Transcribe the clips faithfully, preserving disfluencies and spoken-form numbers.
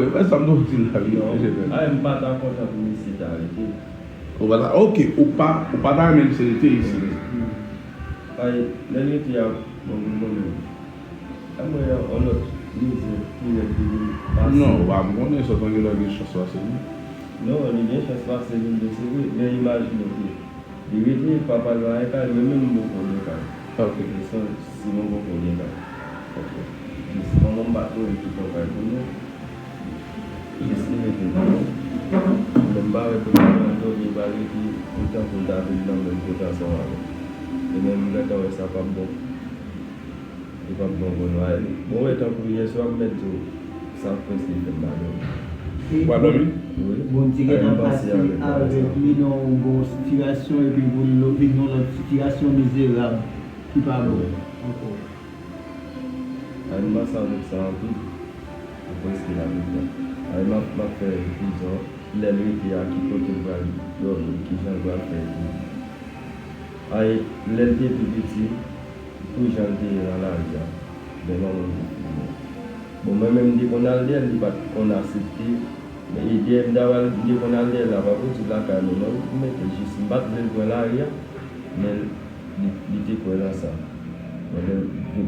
Wè sa m t ap di la, wi, non, mesye, a, m pa ta kontan pou misye ta rete. Ou pa ta, ok, ou pa, ou pa ta renmen misye rete isi. Ay, lè l rete a, bon, pou mwen menm. A mwen, yon lòt mizè pi rèd ki vin pase. Non, ou pa konnen, sa, gen lè gen chans pase li. Non, li gen chans pase vin, se vre, men imajine ke li rete, papa l pa gen kay, mwen menm m poko gen kay. Ok. Kesyon, si mwen poko gen kay. Ok. Jis manman m pa t mouri ki pran kay pou nou. Jis li rete pou nou. Men m pa wè pou mwen, Antonio pa rete, pou tankou l ta vin nan menm kote ansanm avè m. E menm m gentan wè sa p ap bon. Li p ap bon pou nou. Bon, wè, tankou yè swa, m mèt di w, sa prèske fè m pa dòmi. Ou pa dòmi? Wi. Bon, m te gentan pase avèk li nan yon bon sitiyasyon, epi pou l vin nan yon lòt sitiyasyon mizerab ki pa bon ankò. Ay, m pase avèk sa anpil. Ou prèske la tout tan. Ay, m ap, m ap fè epizòd. Lè l rete a, ki kote l pral dòmi, kijan l pral fè epi. Ay, lè l te pi piti, pou jan l te ye nan lari a, men manman m te fini. Bon, mwen menm, m te konn al dèyè l, li pa t konn aksepte. Men e dèyè m t ap al, m te konn al dèyè l la, pa pou di lakay nou, non, m mete jis, m pa t vle l pran lari a, men li, li te kwè nan sa. Bon, lè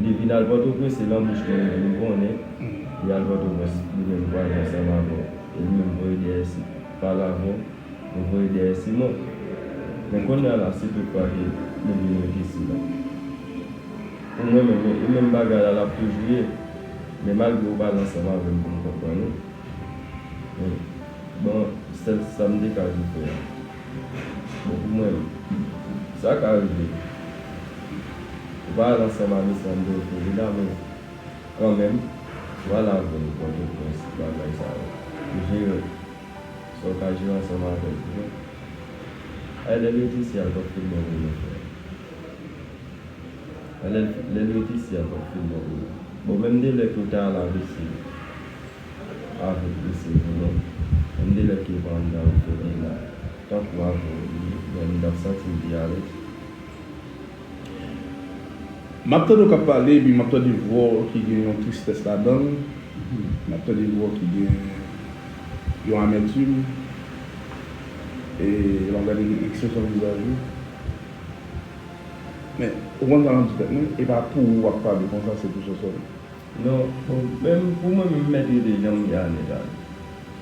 li vin al Pòtoprens, se nan bouch mwen li vin konnen, li al Pòtoprens, li menm vwazen ansanm avè w, e li menm voye dèyè si, pale avè w. Mwen voye dèyè Simon. Men kounye a la, si toutfwa ke li vin rete isi la. Pou mwen menm, e menm bagay la, l ap toujou ye. Men malgre ou pale ansanm avè m pou m konprann ou. Men, bon, sèl sa m te ka di frè a. Bon, pou mwen, sa ka rive. Ou pale ansanm avè Sandro, Florida, men kanmenm, ou pale avè l, Pòtoprens, bagay sa yo. Ou jere. Sa w ka jere ansanm avè l, ou konprann? Ay, lè l rete isi a, l p ap fin bon pou nou, frè. Ay, lè, lè l rete isi a, l p ap fin bon pou nou. Bon, menm de lè ke w ta al avè se, avèk mesye Bruno, menm de lè ke w pa anndan avèk Fedena, tankou avè w, li, men m t ap santi m pi alèz. M ap tande w k ap pale, epi m ap tande vwa w ki gen yon tristès ladan l. M ap tande vwa w ki gen yon amètim. E lè m gade ekspresyon vizaj ou. Men, ou konn sa m ap di tèt mwen, e pa pou ou w ap pale konsa, se pou Sonsonn. Non, bon, menm pou mwen menm, m mèt rete jan m ye a nèt a.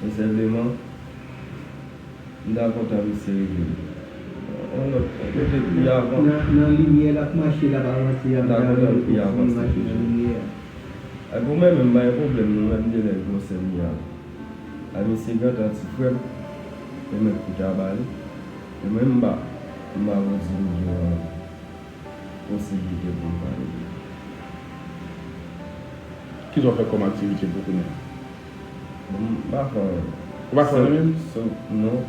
Men senpleman, m ta kontan misye revin. Yon lòt kote pi avan. Nan, nan limyè l ap mache, l ap avanse, m ta kontan l pi avanse toujou. Ay, pou mwen menm, m pa gen pwoblèm, non, menm de lè gwosè m ye a. Ay, misye gentan ti frè m, e mwen ki ta ba li. E mwen, m pa, m pa pou di m gen yon posiblite pou m pale. Kisa w fè kòm aktivite pou kounye a? M pa fè anyen. Ou pa fè anyen menm? Sof, sof, non.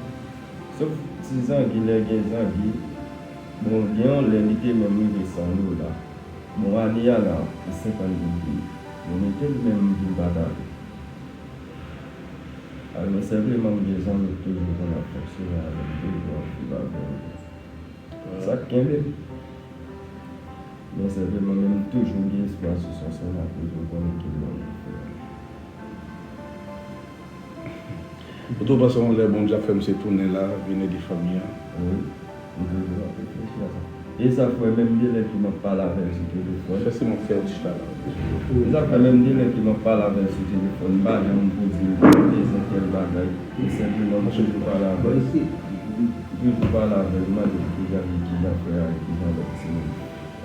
Sof ti zangi, lè gen zangi. Bon, gen yon lè li te menm rive san dola. Bon, ane a la, se senkant goud li. Mwen mete l menm m vin pataje. Al, men senpleman m gen zanmi k toujou konn ap fonksyone avè m, toujou ap viv avè m. Sa k kenbe m. Men senpleman, men m toujou gen espwa sou Sonsonn akoz m konnen ke m nan yon fè. Ou tou panse yon lè Bondye ap fè misye tounen la, vin ede fanmi an? Wi, m toujou ap reflechi a sa. E sa fè menm de lè ke m ap pale avè l sou telefòn. Fè se mwen fè w ti pale. E sa fè menm de lè ke m ap pale avè l sou telefòn, m pa janm pou di l bezwen tèl bagay. E senpleman m toujou pale avè l. M toujou pale avè l, m mande l kijan li, kijan frè a ye, kijan lòt timoun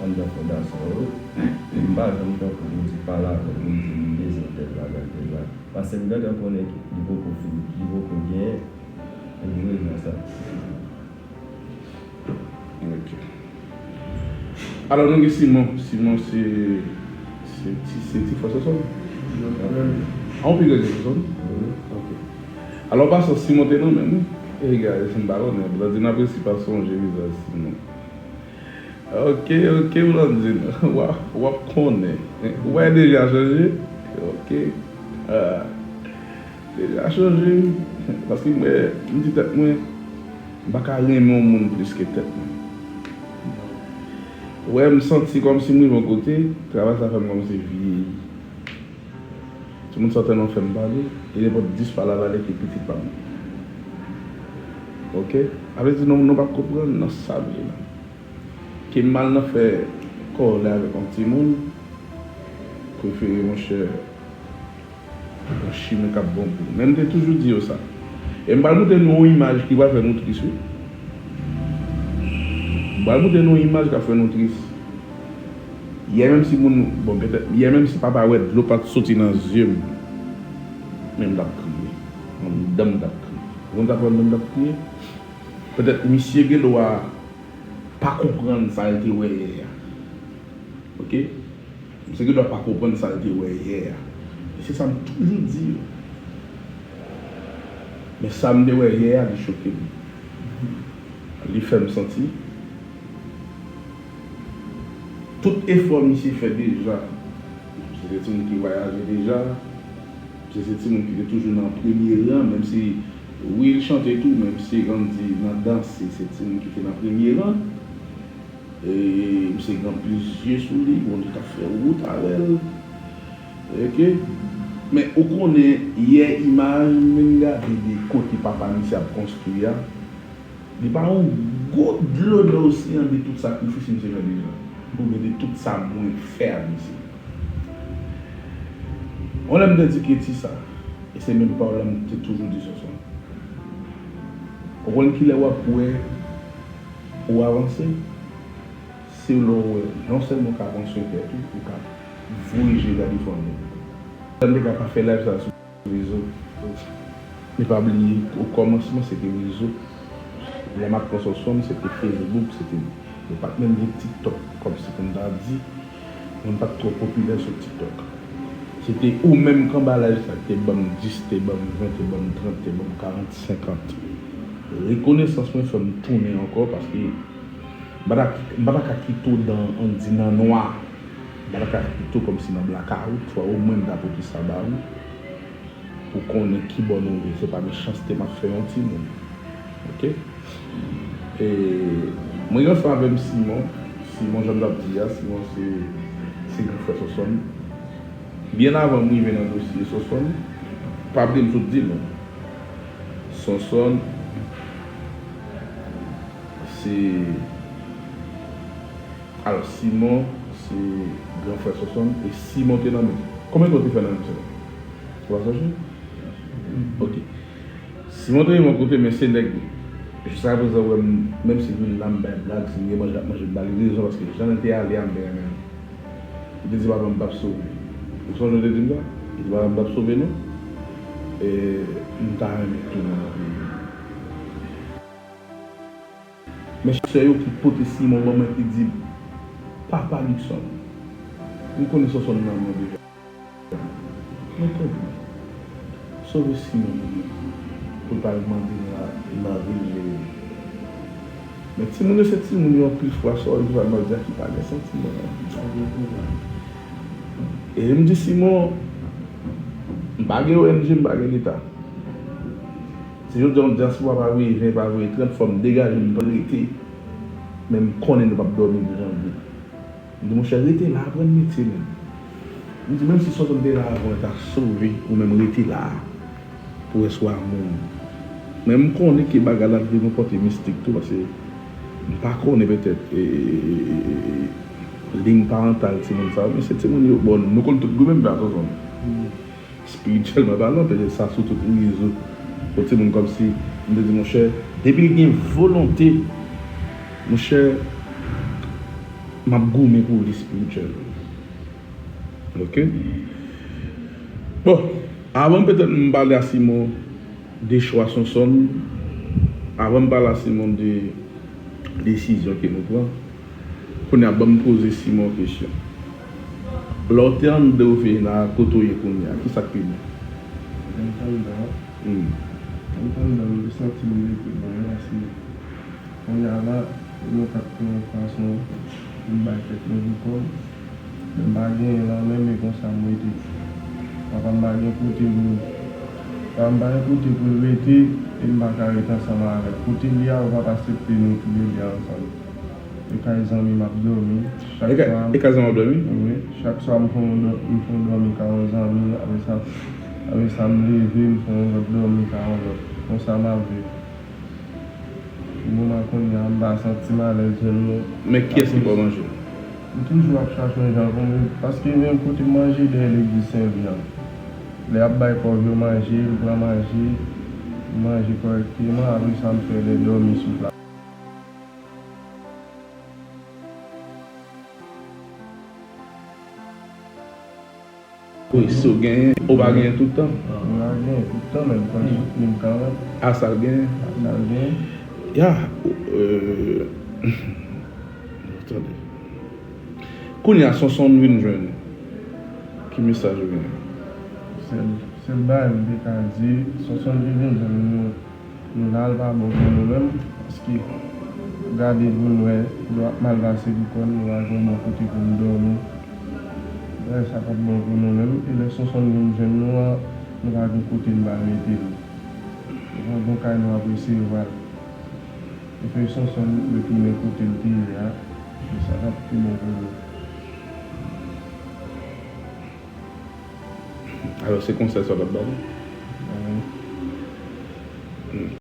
anndan fondasyon yo. M pa janm tankou pou di pale avè l, pou m di m bezwen tèl bagay, tèl bagay. Paske m gentan konnen ke li poko fini, li poko genyen. E m rete nan sa. Ok. Alò, nou gen Simon. Simon, se, se ti, se ti frè Sonsonn? Non, non. A, ou pi gran ke Sonsonn? Wi. Ok. Alò, pasan Simon te nan menm, wi. E gade, si m pa konnen, Blandine apresye pa sonje vizaj Simon. Ok, ok, Blandine. W ap, w ap konnen. Ou wè deja chanje? Ok. Ah. Deja chanje, wi. Paske mwen, m di tèt mwen, m pa ka renmen yon moun plis ke tèt mwen. Ou wè, m santi kòmsi m rive yon kote, travay sa fè m kòmsi vyeyi. Moun sa tèlman fè m pale, e nenpòt dis pa la valè ke pitit pa m. Oke? Sa vle di nou, nou p ap konprann nan sa m ye la. Ke m al nan fè kòlè avèk yon timoun, prefere, monchè, yon chimen k ap bon pou ou. Men m te toujou di yo sa. E m pral montre nou yon imaj ki pral fè nou tris, wi. M pral montre nou yon imaj k ap fè nou tris. Yè menm si moun, bon, petèt, yè menm si papa wè dlo pa t soti nan zye m, men m t ap kriye. Anndan m t ap kriye. Ou konn sa k fè anndan m t ap kriye? Petèt misye gen dwa pa konprann sa l te wè yè a. Oke? Misye gen dwa pa konprann sa l te wè yè a. E se sa m toujou di yo. Men sa m te wè yè a, li choke m. Li fè m santi tout efò misye fè deja. Misye se timoun ki vwayaje deja. Misye se timoun ki te toujou nan premye ran, menm si, wi, l chante tou, men misye grandi nan danse, se timoun ki te nan premye ran. E misye gen anpil zye sou li, Bondye t ap fè wout avè l. Oke? Men ou konnen, yè imaj m vin gade de kote papa misye ap konstwi a, li pa yon gout dlo nan oseyan de tout sakrifis misye fè deja, oubyen de tout sa mwen fè ak misye. Yon lè m te di Ketty sa, e se menm pawòl la m te toujou di Sonson. Ou konn kilè w ap wè ou avanse? Se lè w wè non sèlman w ka pran swen tèt ou, ou ka voye je gade fanmi w. Sa m te ka pa fè live sa sou rezo. Men pa bliye, okòmansman, se te rezo. Lè m ap pran Sonson, se te Facebook, se te, yo pa t menm gen TikTok, kòmsi pou m ta di, moun pa t twò popilè sou TikTok. Se te ou menm k anba live sa, te ban m dis, te ban m ven, te ban m trant, te ban m karant, senkant. Rekonesans mwen fè m tounen ankò, paske m pa ta, m pa ta ka kite w nan, ann di nan nwa. M pa ta ka kite w kòmsi nan blakawout, fò omwen m ta pote sa ba ou. Pou konnen kibò nou ye, se pa mechanste m ap fè yon timoun. Oke? E, mwen gen ansanm avè m Simon. Simon, jan m t ap di a, Simon se, se gran frè Sonson. Byen avan m rive nan dosye Sonson, pa bliye m sot di nou. Sonson, se, alò, Simon, se gran frè Sonson, e Simon te nan menm. Konbyen tan w te fè nan menm sèl? Ou pa sonje? Oke. Simon te rive yon kote, men se nèg li. Jiskaprezan, ou wè m, menm si vin la, m bay blag, si m gen manje, l ap manje, m ba li rezon, paske jan l te ale a, m te renmen l. Li te di papa m p ap sove. Ou sonje w te di m sa? Li di papa m p ap sove non. E m ta renmen tounen nan peyi m. Men sè yo ki pote Simon ban mwen ki di, Papa Luckson, m konnen Sonson nan men w deja. Men tanpri, sove Simon pou mwen, pou l pa al mande nan, nan vil Jeremi. Men timoun yo se timoun yo, anpil fwa sa w di sa m ap di a ki pa gen santiman. E m di Simon, m pa gen O N G, m pa gen leta. Si jodi a yon dyaspora pa voye ven, pa voye trant, fò m degaje m, m rete. Men m konnen nou p ap dòmi grangou. M di, monchè, rete la, aprann metye, menm. M di, menm si Sonson te la avan, l ta sove, ou menm rete la a pou rès w a moun. Men m konnen ke bagay la te gen yon kote mistik tou, paske m pa konnen petèt, e, e, e, e, e, liy parantal timoun sa yo, men se timoun yo, bon, nou konn tout goumen m fè a Sonson. Espirityèlman palan, petèt sa sou tout rezo. Yon timoun kòmsi, m te di, monchè, depi l gen volonte, monchè, m ap goumen pou li espirityèlman. Oke? Bon, avan petèt m pale a Simon de chwa Sonson, avan m pale a Simon de desizyon ke nou pran, kounye a ban m poze Simon kesyon. Lè w te anndan Ovena a, kote w ye kounye a, kisa k pi nou? Lè m t anndan an, Hmm. lè m t anndan an, m te santi m leve nan yon asimye. Kounye a la, nou t ap pran yon fason pou m bay tèt mwen pou kò m. Men m pa genyen nan men, men konsa m rete. Papa m pa gen kote pou, papa m pa gen kote pou l rete, e m pa ka rete ansanm avè l. Kote l ye a, yo p ap aksepte nou touledes ansanm. E kay zanmi m ap dòmi. Chak E ka- swa, e kay zanmi w ap dòmi? Wi, chak swa m fè yon dò- m fè yon dòmi kay yon zanmi, apre sa, apre sa m leve, m fè yon lòt dòmi kay yon lòt. Konsa m ap viv. Pou moman kounye a, m pa santi m alèz menm non. Men kiyès ki ba w manje? M toujou ap chache yon jan pou m viv, paske menm kote m manje dèyè legliz Sen Vyan. Lè y ap bay pòv yo manje, m pran manje, m manje kòrèkteman, apre sa m fè lè dòmi sou plas. Wi, si w genyen, ou pa genyen tout tan. M pa genyen tout tan, men m konn soutni m kanmenm. A sa l genyen. Sa l genyen. Ya, euh, tande. Kounye a, Sonson vin jwenn ou. Ki mesaj ou genyen? Sèl, sèl bagay m te ka di, Sonson te vin jwenn nou, nou la, l pa bon pou nou menm, paske gade pou n wè, nou ap mal pase pou kò n, nou pa gen yon bon kote pou n dòmi. Bagay sa p ap bon pou nou menm, e lè Sonson vin jwenn nou an, nou pa gen kote n pral mete l. Nou pa gen kay nou ap resevwa l. E fè Sonson retounen kote l te ye a, e sa t ap pi bon pou nou. Alò, se konsèy sa w t ap ba li?